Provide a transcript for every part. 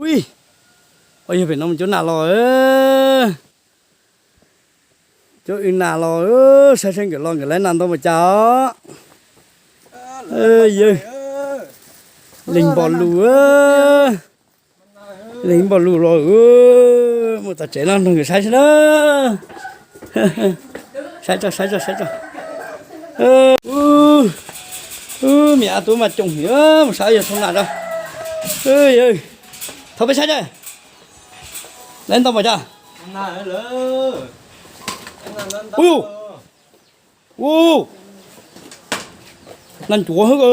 Ui, ua yog pem no mus cuab nas los, cuab wb nas los, saib saib nkawd los nkawd laiv nas ntau npaum cas os. Yawg, leeg npog lus, leeg npog lus los, mus tom tsev no nrog nkawd saib saib na. Saib tso, saib tso, saib tso. Ub, me a tub mas coom heev, mus saib yog thooj nas tso. Yawg, thov peb saib tso, laiv ntau npaum cas. Ub, ub, nas ncuav hwb.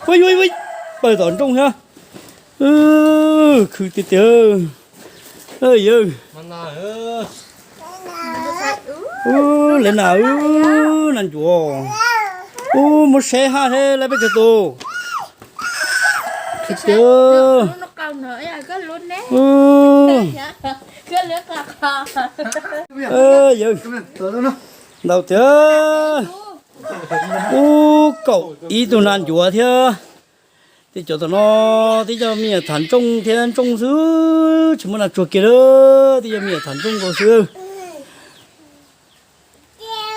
Ui, ui, ui, pawg tom nrooj thiab. Khwv tiag tiag. Yawg, ub, laiv nas, ub, nas ncuav. Ub, muab saib haj seb laiv peb cov tus. Khwv tiag. Yawg, ntau tiag. Ub, kaum ib tug nas ncuav thiab. Tej cov tom no twb yog me nyuam thav ntsoj thiab ntsoj xwb, tsis muaj nas tsuag kiag lawm, twb yog me nyuam thav ntsoj nkaus xwb.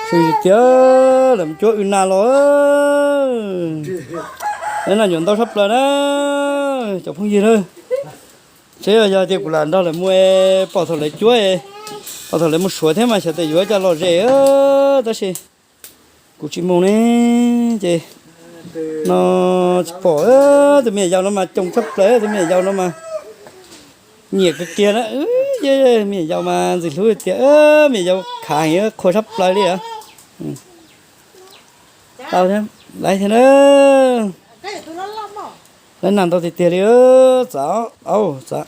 Tshwm tiag, lawv mus cuab wb nas los. Lawv nas yuav ntau tshaj plaws na, cov phooj ywg na. Seb yog tias kuv lam nrog lawv mus, pom thaum lawv cuab, pom thaum lawv mus suav thiab mas xyov tias yuav cas lom zem, tab sis kuv tsis mus ne, ces no tsis pom. Tus me nyuam yaus no mas coom tshaj plaws, tus me nyuam yaus no mas nyiam kawg kiag na. Me nyuam yaus mas ntxim hlub tiag, me nyuam yaus khav heev qhua tshaj plaws li. Tau thiab, laiv thiab na. Laiv nas ntau tiag tiag li. Txav, txav.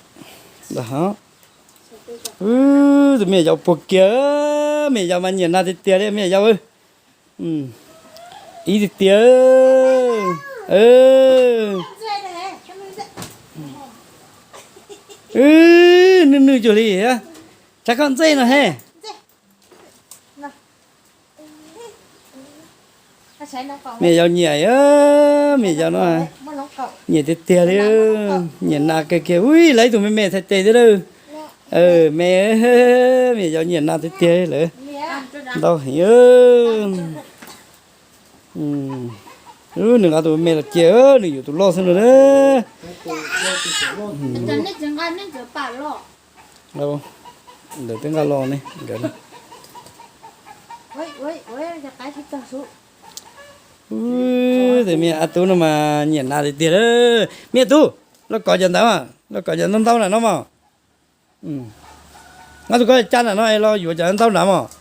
Tus me nyuam yaus puas kiag, me nyuam yaus mas nyiam nas tiag tiag li me nyuam yaus. Ib tiag tiag. Nws nws cuag li, tsav koj ntxej no he. Me nyuam yaus nyiam, me nyuam yaus no nyiam tiag tiag li, nyiam nas kawg kiag. Ui, lawv ib tug me me txhais tes thiab lawm. Me, me nyuam yaus nyiam nas tiag tiag lawm. Ntau heev. Nws nqa tus me los cia, nws yuav tus loj xwb no na. Ntawd twb nqa los ne nkawd. Tes me a tub no mas nyiam nas tiag tiag lawm. Me a tub, los kov cov ntawd, los kov cov ntau ntau na no mos. Nqa tus koj caj nram no es los yuav cov ntau nrad mos.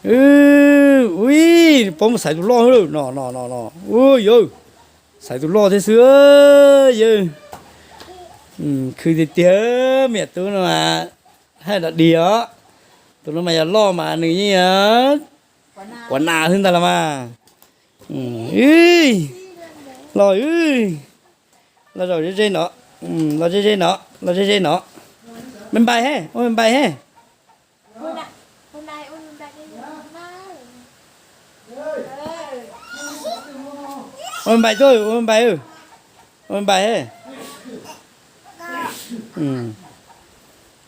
Ui, paub mus xaiv tus loj xwb no no no no. Ui yawg, xaiv tus loj thiab xwb yawg. Khwv tiag tiag, me nyuam tub no mas haj da dig os. Tus no mas yog loj mas nws yeej quav nas xwb ntag los mas. Los, los zaum ze ze no, los ze ze no, los ze ze no. Me npais he, ua me npais he. Ua me npais tuaj, ua me npais, ua me npais he.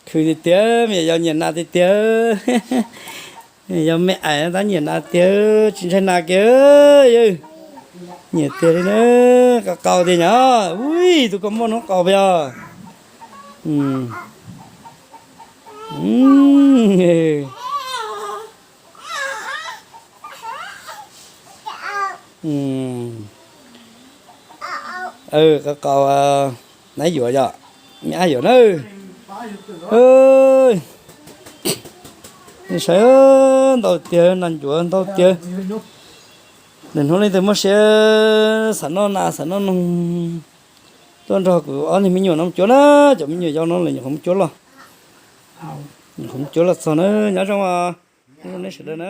Khwv tiag tiag, me nyuam yaus nyiam nas tiag tiag. Yog me ais tab nyiam nas tiag, tsis ntshai nas kiag yawg. Nyiam tiag li na, qau qau tiag nyab. Ui, tus koj muaj noob qau puas yog? Qau qau, nab yuav yom, me ab yuav na. Nej saib, ntau tiag, nas ncuav ntau tiag. Nim hnub leej twg muaj siab xav noj nas xav noj noog tuaj nrog kuv ob niag me nyuam no mus cuab na, cov me nyuam yau no lawv nyuam qhuav mus cuab los, nyuam qhuav mus cuab los txog na, nyob zoo os, nyob zoo nej sawv daws na.